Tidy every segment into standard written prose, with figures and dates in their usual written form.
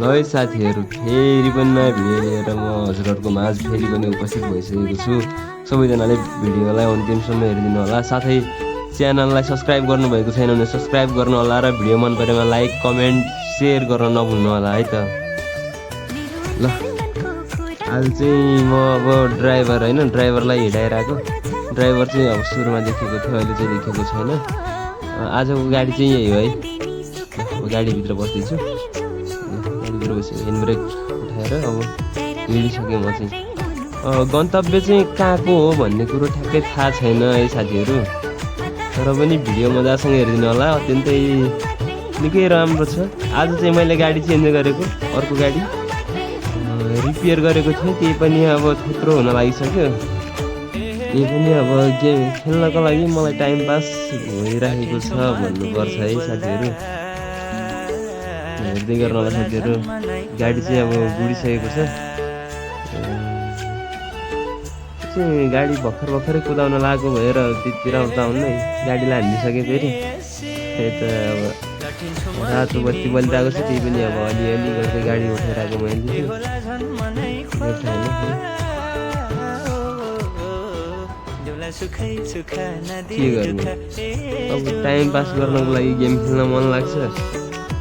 ल है साथीहरू, फेरि पनि नयाँ भिडियो लिएर म हजुरहरूको माझ फेरि पनि उपस्थित भइसकेको छु। सबैजनाले भिडियोलाई अन्तिमसम्म हेरिदिनु होला। साथै च्यानललाई सब्सक्राइब गर्नुभएको छैन भने सब्सक्राइब गर्नु होला र भिडियो मन परेमा लाइक कमेन्ट सेयर गर्न नभुल्नु होला है त। ल आज चाहिँ म अब ड्राइभर होइन, ड्राइभरलाई हिँडाइरहेको। ड्राइभर चाहिँ अब सुरुमा देखेको थियो, अहिले चाहिँ देखेको छैन। आजको गाडी चाहिँ यही हो है। अब गाडीभित्र बस्दैछु, गाडीभित्र बसेँ, ह्यान्ड ब्रेक उठाएर अब हिँडिसकेँ म चाहिँ। गन्तव्य चाहिँ कहाँको हो भन्ने कुरो ठ्याक्कै थाहा छैन है साथीहरू, तर पनि भिडियो मजासँग हेरिदिनु होला। अत्यन्तै निकै राम्रो छ। आज चाहिँ मैले गाडी चेन्ज गरेको, अर्को गाडी रिपेयर गरेको थिएँ, त्यही पनि अब थोत्रो हुन लागिसक्यो। त्यही पनि अब गेम खेल्नको लागि मलाई टाइम पास भइरहेको छ भन्नुपर्छ है साथीहरू। हेर्दै गर्नु होला साथीहरू। गाडी चाहिँ अब गुडिसकेको छ। चाहिँ गाडी भर्खरै कुदाउन लागेको भएर त्यतिर उता हुन्न, गाडीलाई हानिसकेँ फेरि। त्यही त अब रातो बत्ती बलिरहेको छ, त्यही पनि अब अलिअलि गर्दै गाडी उठाइरहेको मैले के गर्नु। अब टाइम पास गर्नको लागि गेम खेल्न मन लाग्छ,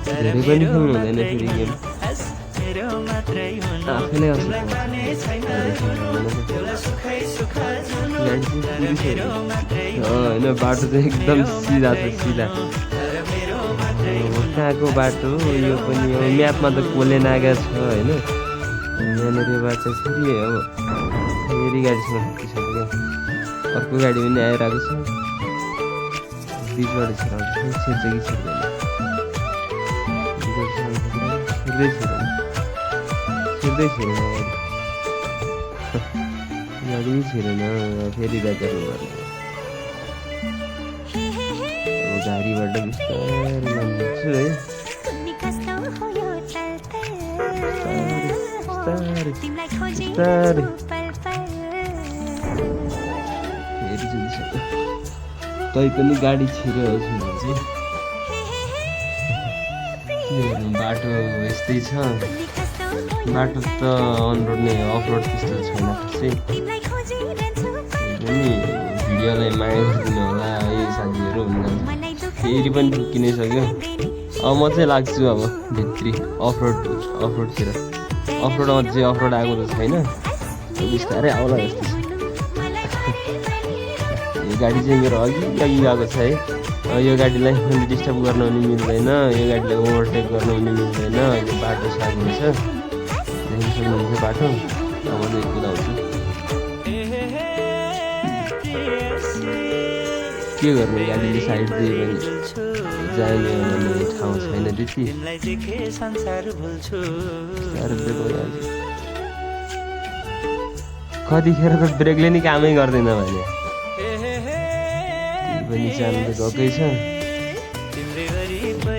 धेरै पनि खेल्नु हुँदैन फेरि गेम, आफैलाई असर पर्छ। होइन बाटो चाहिँ एकदम सिधा छ, सिधा। कहाँको बाटो यो पनि अब म्यापमा त कोले नागा छ होइन। यहाँनिर यो बाटो फेरि अब फेरि गाडीसँग ठुकिसक्यो। अर्को गाडी पनि आइरहेको छ, बिचबाट छिराउँछ, छिर्छ कि छिर्दैन, छिर्दै छिरेन गाडी छिरेन। फेरि ब्याक गर्नुपर्ने। अब गाडीबाट बिस्तारै लान्छु है, बिस्तारै फेरि चलिसक्यो। तै पनि गाडी छिर्यो चाहिँ बाटो यस्तै छ। बाटो त अनरोड नै हो, अफरोड त्यस्तो छैन खासै। पनि भिडियोलाई माया गरिदिनु होला है साथीहरू। फेरि पनि ठुक्किनै सक्यो। अब म चाहिँ लाग्छु अब भित्री अफरोडतिर। अफरोडमा चाहिँ अफरोड आएको त छैन, बिस्तारै आउला जस्तो छ। यो गाडी चाहिँ मेरो अघि गएको छ है। यो गाडीलाई मैले डिस्टर्ब गर्न पनि मिल्दैन, यो गाडीलाई ओभरटेक गर्न पनि मिल्दैन। अहिले बाटो सानो छ, देख्न सक्नुहुन्छ बाटो। अब म चाहिँ कुदाउँछु, के गर्नु, गाडीले साइड दिए पनि जाने भन्ने ठाउँ छैन त्यति। कतिखेर त ब्रेकले नि कामै गर्दैन भने पनि जानु त गएकै छ।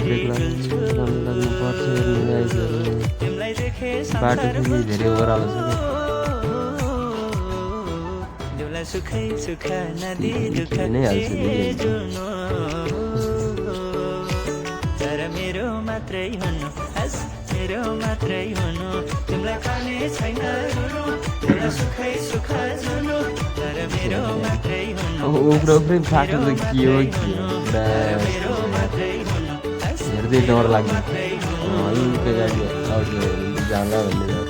ब्रेक लाग्नु पर्छ, बाटो फेरि धेरै ओह्रालो छ क्या, नै हाल्छु। उफ्रै बाटो त के हो हेर्दै डर लाग्छ। हल्का गाडी जाला भन्ने डर।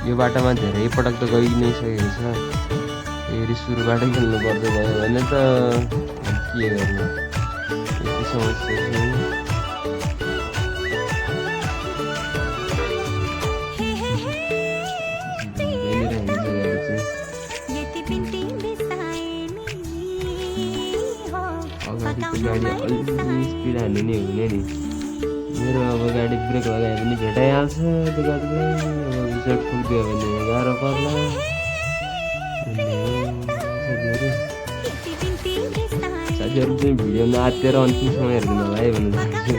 यो बाटोमा धेरै पटक त गइ नै सकेको छ, फेरि सुरुबाटै खेल्नु पर्छ भयो भने त के गर्नु, यति समस्या छ। गाडी अलिकति स्पिड हाल्नु नि हुने नि। मेरो अब गाडी ब्रेक लगायो भने भेटाइहाल्छ त्यो गाडीलाई। अब रिजल्ट फुकिदियो भने गाह्रो पर्ला। साथीहरू चाहिँ भिडियो नआत्तिएर अन्तिमसम्म हेरिदिनु होला है भन्नु चाहन्छु।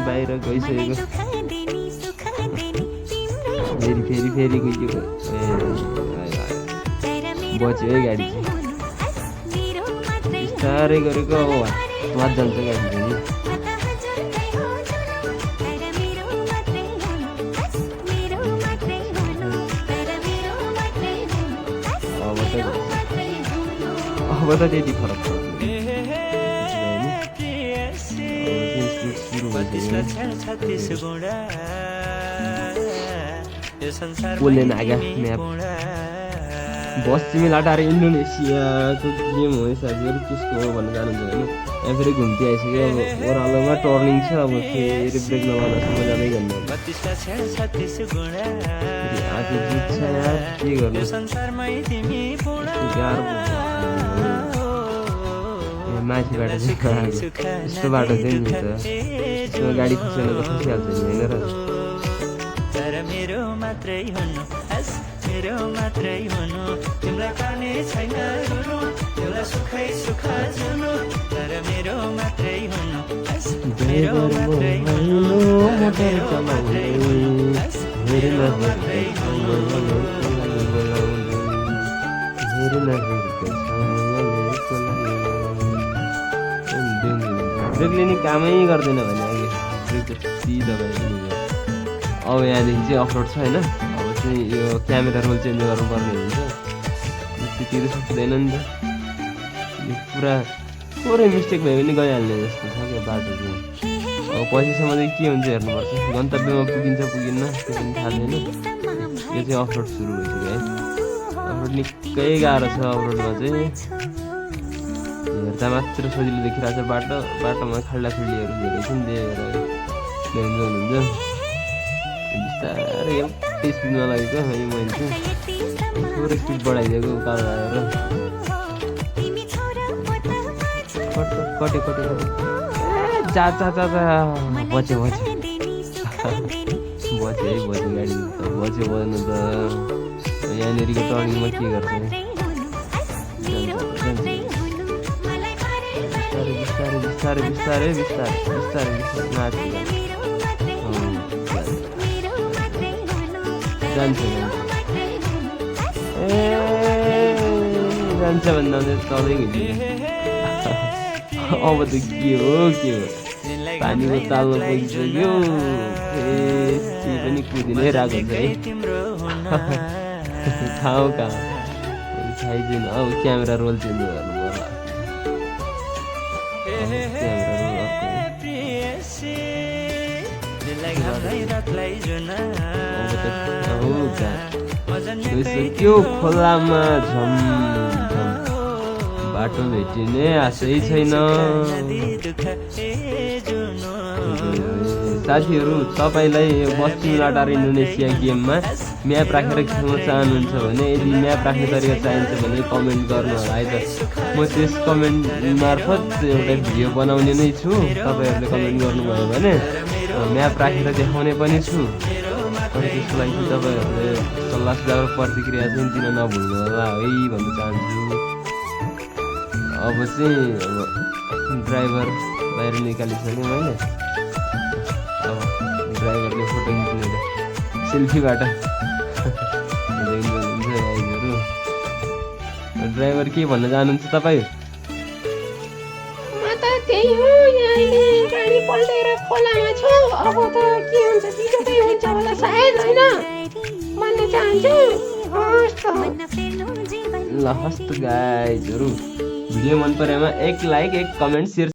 बाहिर गइसकेको, फेरि गइसक्यो। बच्यो है गाडी चाहिँ। बिस्तारै गरेको अब हात जान्छ क्या नि अब त त्यति फरक बोल्ने नागा म्याप पश्चिमी लाटार इन्डोनेसियाको गेम हो साथीहरू त्यसको हो भनेर जानुहुन्छ होइन यहाँ फेरि घुम्ती आइसक्यो अब ओह्रालोमा टर्निङ छ अब फेरि ब्रेक नलाउनसम्म जाँदै गर्नु आएको जुत्छ यार के गर्नु गाह्रो माथिबाट चाहिँ यस्तो बाटो चाहिँ नि त यसो गाडी खसेर त खसिहाल्छ नि होइन र मेरो मात्रै हुनु मेरो मात्रै हुनु तिमीलाई पार्ने छैन रुनु तिमीलाई सुखै सुख जुनु तर मेरो मात्रै हुनु मेरो मात्रै हुनु मेरो मात्रै हुनु मेरो मात्रै हुनु ब्रेकले नि कामै गर्दैन भने अघि ब्रेक त सिधा भयो अब यहाँदेखि चाहिँ अफरोड छ होइन अब चाहिँ यो क्यामेरा रोल चेन्ज गर्नुपर्ने हुन्छ त्यतिखेर सक्दैन नि त यो पुरा थोरै मिस्टेक भयो भने गइहाल्ने जस्तो छ क्या बाटो चाहिँ अब पछिसम्म चाहिँ के हुन्छ हेर्नुपर्छ गन्तव्यमा पुगिन्छ पुगिन्न त्यो पनि थाहा छैन यो चाहिँ अफरोड सुरु भइसक्यो है अफरोड निकै गाह्रो छ अफरोडमा चाहिँ हेर्दा मात्र सजिलो देखिरहेको छ बाटोमा खाल्डाखुल्डीहरू धेरै छ नि त्यही भएर हुन्छ बिस्तारै एउटै स्पिडमा लागेको है मैले चाहिँ थोरै स्पिड बढाइदिएको उकालो आएर कटे जा बच्यो है गाडी बच्यो बज्नु त यहाँनिरको टर्निङमा के गर्छ बिस्तारै नाच्छ जान्छ भन्दा चल्दै गयो अब त के हो पानीको तालमा पुगिसक्यो के पनि कुदिनै रहेको छ है ठाउँ कहाँ थाहै छैन अब क्यामेरा रोल चेन्ज गर्नु पर्ला त्यो खोलामा झम बाटो भेटिने आशै छैन साथीहरू तपाईँलाई पश्चिम लाटार इन्डोनेसिया गेममा म्याप राखेर खेल्न चाहनुहुन्छ भने यदि म्याप राख्ने तरिका चाहिन्छ भने कमेन्ट गर्नु होला है त म त्यस कमेन्ट मार्फत एउटा भिडियो बनाउने नै छु तपाईँहरूले कमेन्ट गर्नुभयो भने म्याप राखेर देखाउने पनि छु अनि त्यसको लागि चाहिँ तपाईँहरूले सल्लाह सुझाव प्रतिक्रिया चाहिँ दिन नभुल्नु होला है भन्न चाहन्छु अब चाहिँ ड्राइभर बाहिर निकालिसकेँ मैले अब ड्राइभरले फोटो खिच्ने सेल्फीबाट ड्राइभर के भन्न चाहनुहुन्छ तपाईँ त्यही हो यहाँले गाडी पल्टेर खोलामा छु अब त के हुन्छ बिजोकै हुन्छ होला सायद होइन भन्न चाहन्छु ल हस्त गाइजहरू भिडियो मन परेमा एक लाइक एक कमेन्ट शेयर